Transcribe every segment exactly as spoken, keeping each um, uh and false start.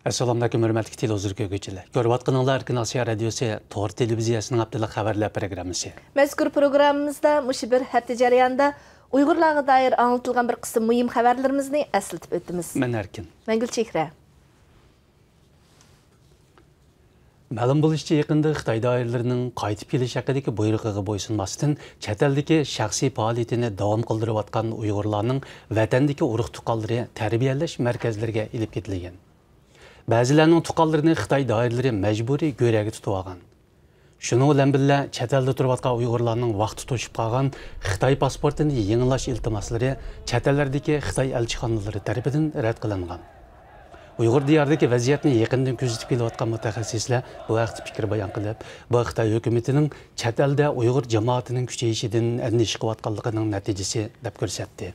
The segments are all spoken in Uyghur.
ئەسسالامۇئەلەيكۇم، ھۆرمەتلىك تېلېۋىزور كۆرگۈچىلەر. كۆرۈۋاتقىنىڭلار ئەركىن ئاسىيا رادىيوسى تور تېلېۋىزىيەسىنىڭ ھەپتىلىك خەۋەرلەر پروگراممىسى. مەزكۇر پروگراممىمىزدا مۇشۇ بىر ھەپتە جەريانىدا ئۇيغۇرلارغا دائىر ئاڭلىتىلغان بىر قىسىم مۇھىم خەۋەرلىرىمىزنى ئەسلىتىپ ئۆتىمىز. مەن ئەركىن. مەن گۈلچېھرە. مەلۇم بولۇشىچە، يېقىندا خىتاي دائىرىلىرىنىڭ قايتىپ كېلىش ھەققىدىكى بۇيرۇقىغا بويسۇنماستىن، چەت ئەلدىكى شەخسىي پائالىيىتىنى داۋام قىلدۇرۇۋاتقان ئۇيغۇرلارنىڭ ۋەتەندىكى ئۇرۇق-تۇغقانلىرى تەربىيەلەش مەركەزلىرىگە ئېلىپ كېتىلگەن. بەزىلەرنىڭ تۇغقانلىرىنى خىتاي دائىرىلىرى مەجبۇرىي گۆرۈگە تۇتۇۋالغان. شۇنىڭ بىلەن بىللە، چەت ئەلدە تۇرۇۋاتقان ئۇيغۇرلارنىڭ ۋاقتى توشۇپ قالغان خىتاي پاسپورتىنى يېڭىلاش ئىلتىماسلىرى چەت ئەللەردىكى خىتاي ئەلچىخانىلىرى تەرىپىدىن رەت قىلىنغان. ئۇيغۇر دىيارىدىكى ۋەزىيەتنى يېقىندىن كۆزىتىپ كېلىۋاتقان مۇتەخەسسىسلەر بۇ ھەقتە پىكىر بايان قىلىپ، بۇ خىتاي ھۆكۈمىتىنىڭ چەت ئەلدە ئۇيغۇر جامائىتىنىڭ كۈچىيىشىدىن ئەندىشە قىلىۋاتقانلىقىنىڭ نەتىجىسى، دەپ كۆرسەتتى.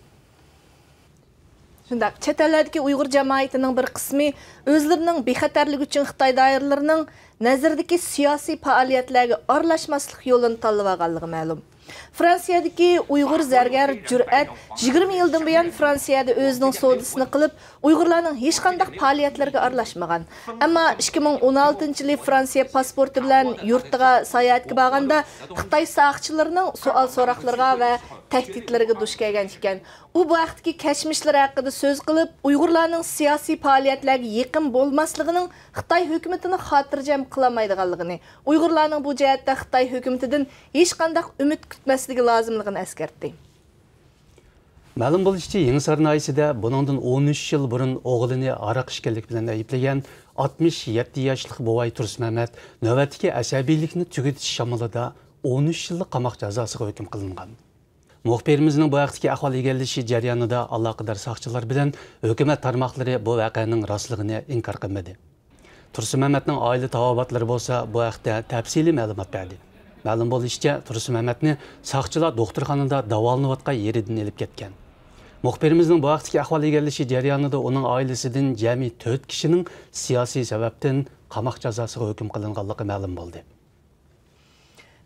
شۇنداق، چەت ئەللەردىكى ئۇيغۇر جامائىتىنىڭ بىر قىسمى ئۆزلىرىنىڭ بىخەتەرلىكى ئۈچۈن خىتاي دائىرىلىرىنىڭ نەزىرىدىكى سىياسىي پائالىيەتلەرگە ئارىلاشماسلىق يولىنى تاللىۋالغانلىقى مەلۇم. فرانسىيەدىكى ئۇيغۇر زەرگەر جۈرئەت يىگىرمە يىلدىن بۇيان فرانسىيەدە ئۆزىنىڭ سودىسىنى قىلىپ، ئۇيغۇرلارنىڭ ھېچقانداق پائالىيەتلىرىگە ئارىلاشمىغان. ئەمما ئىككى مىڭ ئون ئالتىنچى يىلى فرانسىيە پاسپورتى بىلەن يۇرتىغا ساياھەتكە بارغاندا، خىتاي ساقچىلىرىنىڭ سوئال-سوراقلىرىغا ۋە تەھدىتلىرىگە دۇچ كەلگەن ئىكەن. ئۇ بۇ ھەقتىكى كەچمىشلىرى ھەققىدە سۆز قىلىپ، ئۇيغۇرلارنىڭ سىياسىي پائالىيەتلەرگە يېقىن بولماسلىقىنىڭ خىتاي ھۆكۈمىتىنى خاتىرجەم قىلالمايدىغانلىقىنى، ئۇيغۇرلارنىڭ بۇ جەھەتتە خىتاي ھۆكۈمىتىدىن ھېچقانداق ئۈمىد كۈتمەسلىكى لازىملىقىنى ئەسكەرتتى. مەلۇم بولۇشىچە، يېڭىسار ناھىيەسىدە بۇنىڭدىن ئون ئۈچ يىل بۇرۇن ئوغلىنى ھاراق ئىچكەنلىك بىلەن ئەيىبلىگەن ئاتمىش يەتتە ياشلىق بوۋاي تۇرسۇن مەمەت نۆۋەتتىكى ئەسەبىيلىكنى تۈگىتىش شامىلىدا ئون ئۈچ يىللىق قاماق جازاسىغا ھۆكۈم قىلىنغان. مۇخبىرىمىزنىڭ بۇ ھەقتىكى ئەھۋال ئىگىلىشى جەريانىدا ئالاقىدار ساقچىلار بىلەن ھۆكۈمەت تارماقلىرى بۇ ۋەقەنىڭ راستلىقىنى ئىنكار قىلمىدى. تۇرسۇن مەمەتنىڭ ئائىلە تاۋابىئاتلىرى بولسا بۇ ھەقتە تەپسىلىي مەلۇمات بەردى. مەلۇم بولۇشىچە، تۇرسۇن مەمەتنى ساقچىلار دوختۇرخانىدا داۋالىنىۋاتقان يېرىدىن ئېلىپ كەتكەن. مۇخبىرىمىزنىڭ بۇ ھەقتىكى ئەھۋال ئىگىلىشى جەريانىدا ئۇنىڭ ئائىلىسىدىن جەمئىي تۆت كىشىنىڭ سىياسىي سەۋەبتىن قاماق جازاسىغا ھۆكۈم قىلىنغانلىقى مەلۇم بولدى.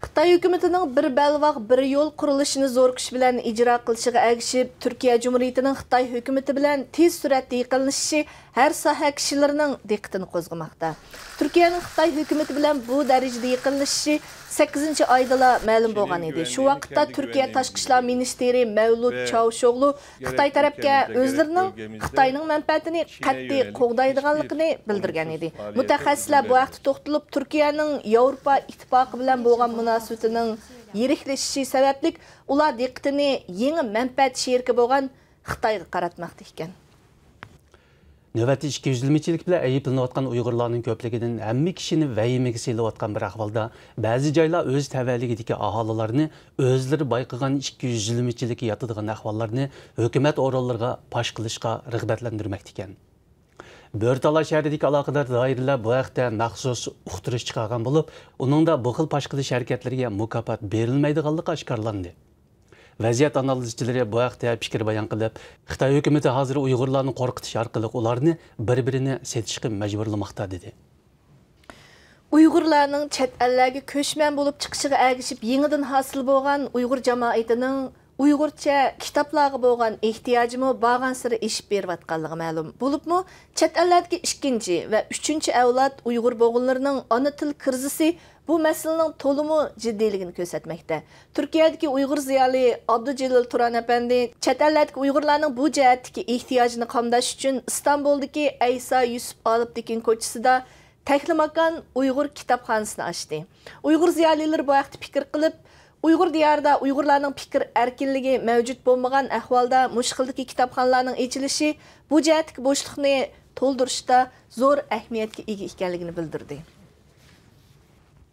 خىتاي ھۆكۈمىتىنىڭ بىر بەلباغ، بىر يول قۇرۇلۇشىنى زور كۈچ بىلەن ئىجرا قىلىشىغا ئەگىشىپ، تۈركىيە جۇمھۇرىيىتىنىڭ خىتاي ھۆكۈمىتى بىلەن تېز سۈرئەتتە يېقىنلىشىشى ھەر ساھە كىشىلىرىنىڭ دىققىتىنى قوزغىماقتا. تۈركىيەنىڭ خىتاي ھۆكۈمىتى بىلەن بۇ دەرىجىدە يېقىنلىشىشى سەككىزىنچى ئايدىلا مەلۇم بولغان ئىدى. شۇ ۋاقىتتا تۈركىيە تاشقى ئىشلار مىنىستىرى مەۋلۇت چاۋۇشئوغلۇ خىتاي تەرەپكە ئۆزلىرىنىڭ خىتاينىڭ مەنپەئەتىنى قەتئىي قوغدايدىغانلىقىنى بىلدۈرگەن ئىدى. مۇتەخەسسىسلەر بۇ ھەقتە توختىلىپ، تۈركىيەنىڭ ياۋروپا ئىتتىپاقى بىلەن بولغان مۇناسىۋىتىنىڭ يىرىكلىشىشى سەۋەبلىك، ئۇلار دىققىتىنى يېڭى مەنپەئەت شېرىكى بولغان خىتايغا قاراتماقتا ئىكەن. نۆۋەتتە ئىككى يۈزلىمىچىلىك بىلەن ئەيىبلىنىۋاتقان ئۇيغۇرلارنىڭ كۆپلۈكىدىن ھەممە كىشىنى ۋەھىمىگە سېلىۋاتقان بىر ئەھۋالدا، بەزى جايلار ئۆز تەۋەلىكىدىكى ئاھالىلەرنى ئۆزلىرى بايقىغان ئىككى يۈزلىمىچىلىككە ياتىدىغان ئەھۋاللارنى ھۆكۈمەت ئورۇنلىرىغا پاش قىلىشقا رىغبەتلەندۈرمەكتىكەن. بۆرتالا شەھىرىدىكى ئالاقىدار دائىرىلەر بۇ ھەقتە مەخسۇس ئۇقتۇرۇش چىقارغان بولۇپ، ئۇنىڭدا بۇ خىل پاش قىلىش ھەرىكەتلىرىگە مۇكاپات بېرىلمەيدىغانلىقى ئاشكارىلاندى. ۋەزىيەت ئانالىزچىلىرى بۇ ھەقتە پىكىر بايان قىلىپ، خىتاي ھۆكۈمىتى ھازىر ئۇيغۇرلارنى قورقۇتۇش ئارقىلىق ئۇلارنى بىر-بىرىنى سېتىشقا مەجبۇرلىماقتا، دېدى. ئۇيغۇرلارنىڭ چەت ئەللەرگە كۆچمەن بولۇپ چىقىشىغا ئەگىشىپ يېڭىدىن ھاسىل بولغان ئۇيغۇر جامائىتىنىڭ ئۇيغۇرچە كىتابلارغا بولغان ئېھتىياجىمۇ بارغانسېرى ئېشىپ بېرىۋاتقانلىقى مەلۇم. بولۇپمۇ، چەت ئەللەردىكى ئىككىنچى ۋە ئۈچىنچى ئەۋلاد ئۇيغۇر بوغۇنلىرىنىڭ ئانا تىل كىرىزىسى بۇ مەسىلىنىڭ تولىمۇ جىددىيلىكىنى كۆرسەتمەكتە. تۈركىيەدىكى ئۇيغۇر زىيالىي ئابدۇجېلىل تۇران ئەپەندى چەت ئەللەردىكى ئۇيغۇرلارنىڭ بۇ جەھەتتىكى ئېھتىياجىنى قامداش ئۈچۈن ئىستانبۇلدىكى ئەيسا يۈسۈپ ئالىپ تېكىن كوچىسىدا تەكلىماكان ئۇيغۇر كىتابخانىسىنى ئاچتى. ئۇيغۇر زىيالىيلىرى بۇ ھەقتە پىكىر قىلىپ، ئۇيغۇر دىيارىدا ئۇيغۇرلارنىڭ پىكىر ئەركىنلىكى مەۋجۇت بولمىغان ئەھۋالدا مۇشۇ خىلدىكى كىتابخانىلارنىڭ ئېچىلىشى بۇ جەھەتتىكى بوشلۇقنى تولدۇرۇشتا زور ئەھمىيەتكە ئىگە ئىكەنلىكىنى بىلدۈردى.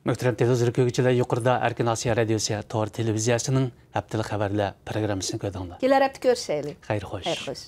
مۆھتەرەم تېلېۋىزور كۆرگۈچىلەر، يۇقىرىدا ئەركىن ئاسىيا رادىيوسى تور تېلېۋىزىيەسىنىڭ ھەپتىلىك خەۋەرلەر پروگراممىسىنى كۆردۈڭلار. كېلەر ھەپتە كۆرۈشەيلى. خەير خوش. خەير خوش.